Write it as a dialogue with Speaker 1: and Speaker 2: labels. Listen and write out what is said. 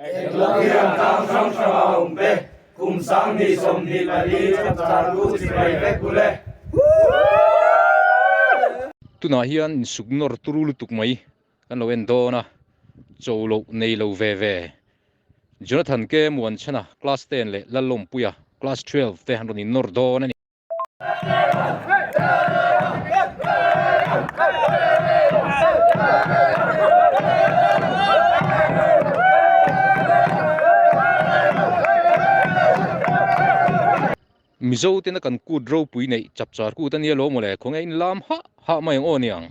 Speaker 1: Englawian tlang hrang hranga awm te, kum 2024 chapchar ku chibai vek u le.
Speaker 2: Tunah hian insuk nawr turu lutuk mai kan lo en dawn a, cho loh nei lo ve ve. Jonathan K. Muanchhana class ten leh Lalawmpuia class 12 te an rawn innawr dawn a ni. Mizo tena kan kut ropui neih chapchar kut a nia lo mawle, khawnge in lam hah hah mai ang aw niang.